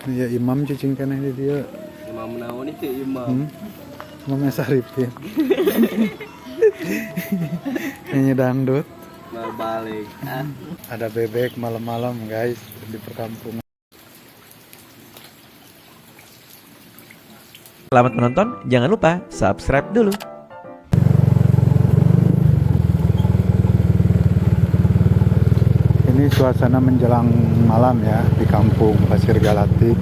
Ya imam cicing keneh di dieu. Imam naon itu imam? Imam Saripin. Nyanyi dangdut. Mau balik. Ah. Ada bebek malam-malam guys di perkampungan. Selamat menonton, jangan lupa subscribe dulu. Ini suasana menjelang malam ya di kampung Pasir Galatik.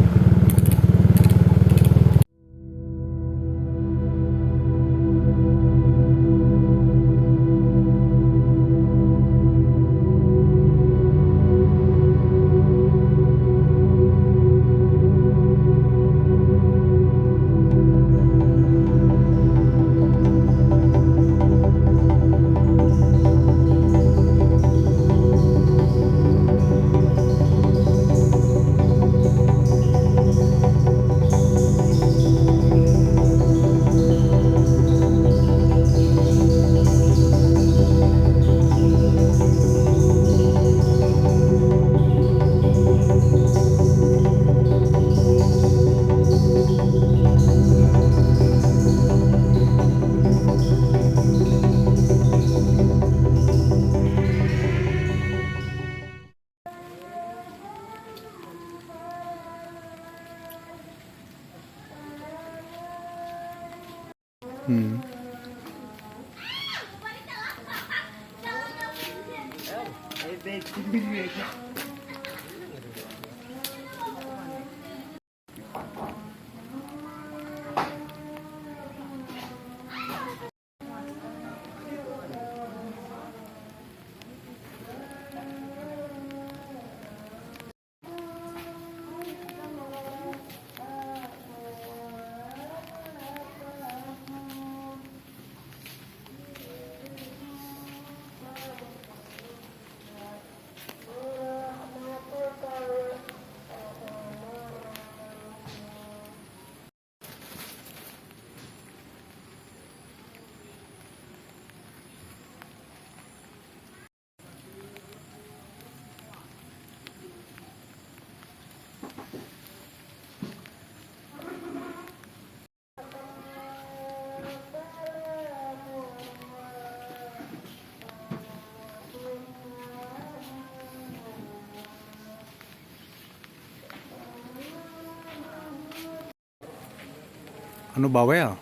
Anu bawel.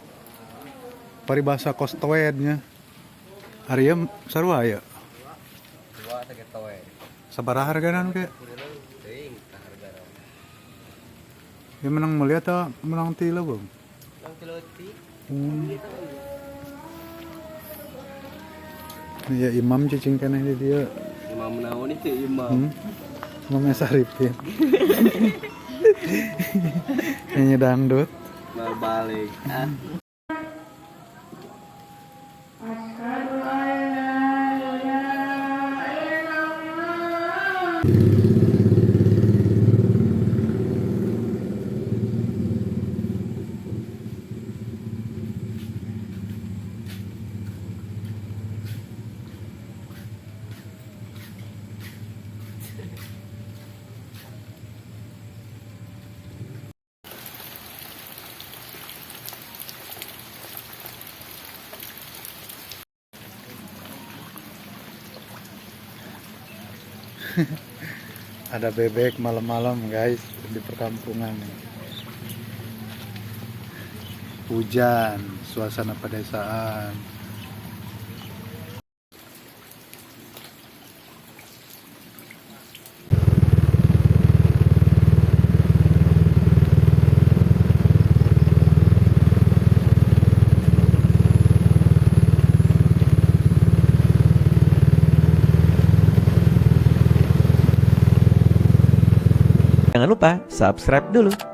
Paribasa kos toednya. Ari ieu sarua aya. Dua teh toe. Sabaraha hargana anu ke? Teuing tah hargana. Ya menang mulia atau menang tilo, Bang? Nang tileutik. Ya imam cicing keneh di dieu. Imam naon itu imam? Imam Saripin. Nyanyi dangdut. Mau balik. Ah. Ada bebek malam-malam guys di perkampungan nih. Hujan, suasana pedesaan. Jangan lupa subscribe dulu.